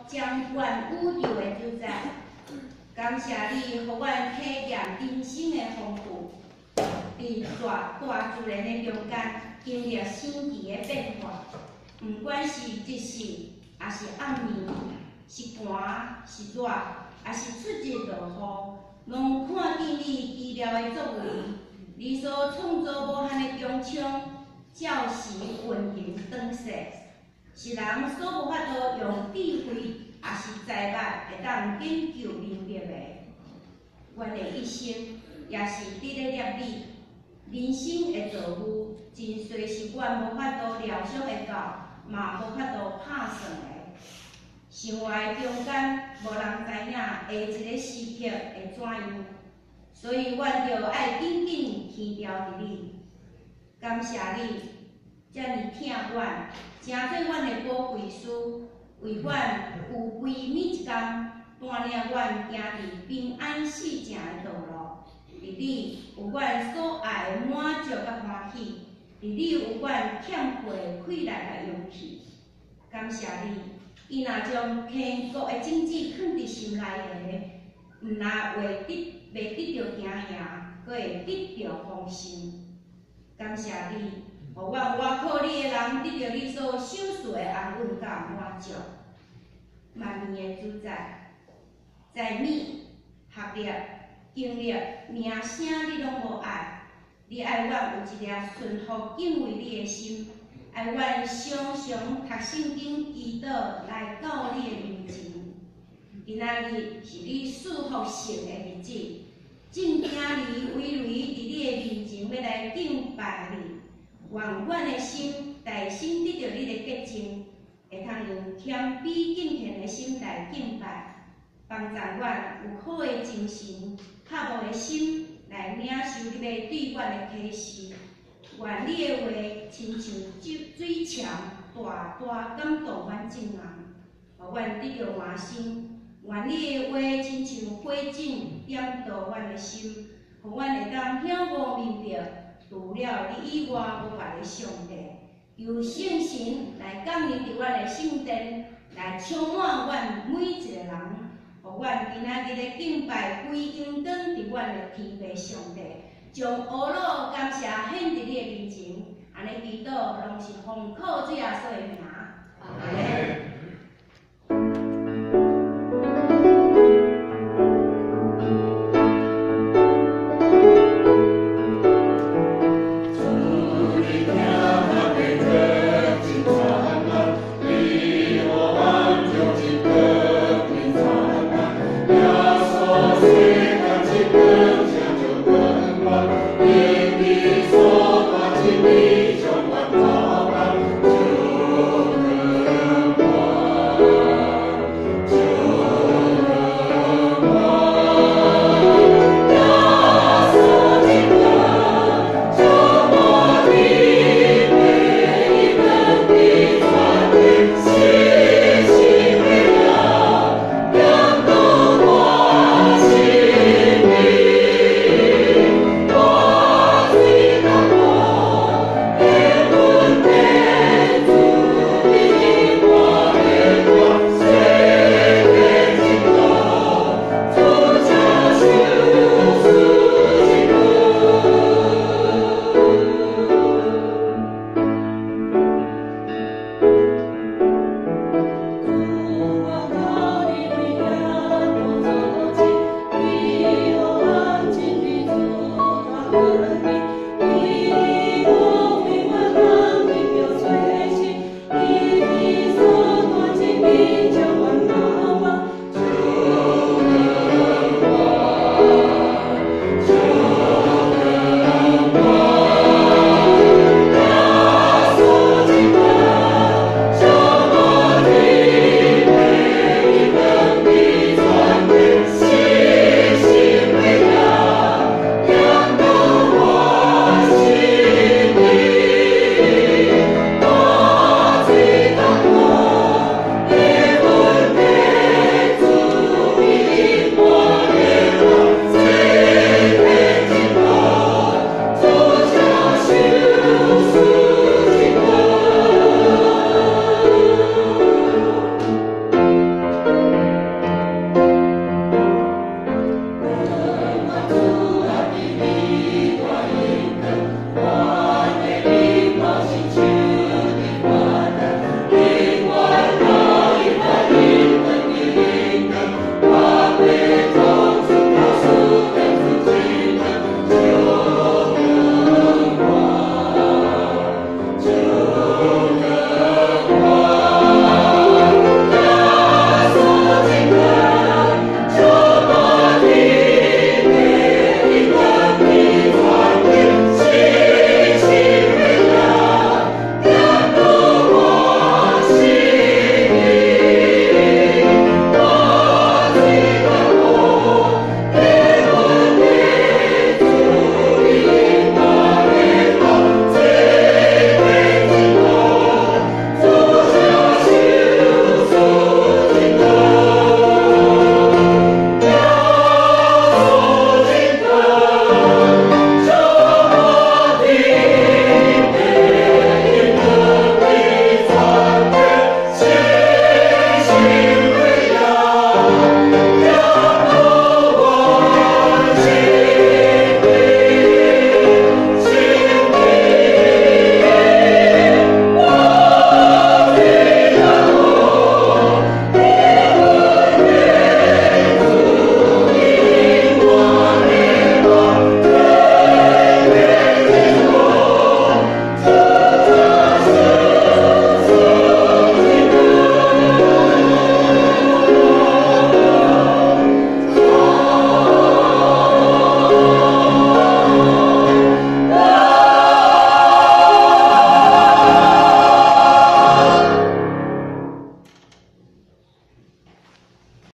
掌管宇宙的主宰，感謝你，予阮體驗人生的豐富，佇大大自然的中間經歷神奇的變化。毋管是日時，抑是暗暝，是寒是熱，抑是出日落雨，攏看見你奇妙的作為。你所創造無限的穹蒼，照時運行轉逝，是人所無法度用智慧，抑是才物會當研究明白的。阮的一生也是佇咧獵你，人生的造遇，真濟是阮無法度料想會到，嘛無法度拍算的。生活的中間，無人知影下一个時刻會怎樣，所以阮著愛緊緊牽牢佇你。感謝你，遮爾疼阮，成做阮的保惠師，為阮預備每一工，帶領阮行佇平安四正的道路。佇你有阮所愛的滿足佮歡喜，佇你有阮欠缺的氣力佮勇氣。感謝你，伊若將天國的種子囥佇心內的，毋但會得袂得著驚嚇，閣會得著豐盛。感謝你，予阮倚靠你的人得著你所賞賜的安穩佮滿足。萬年的主宰，才物、學歷、經歷、名聲，你攏無愛。你愛阮有一粒順服敬畏你的心，愛阮常常讀聖經祈禱來到你的面前。今仔日是你賜福聖的日子，眾囝兒圍圍佇你的面前欲來敬拜你。願阮的心大心得著你的潔淨，會通用謙卑敬虔的心來敬拜，幫助阮有好的精神、渴慕的心來領受你欲對阮的啟示。願你的話親像水泉，大大感動阮眾人，予阮得著換新。願你的話親像火種，點著阮的心，予阮會當曉悟明白，除了你以外，無別个上帝。求聖神來降臨佇阮的聖殿，來充滿阮每一個人，予阮今仔日的敬拜歸榮光佇阮的天父上帝，將呵咾感謝獻佇你的面前，按呢祈禱攏是奉靠主耶穌的名。阿門。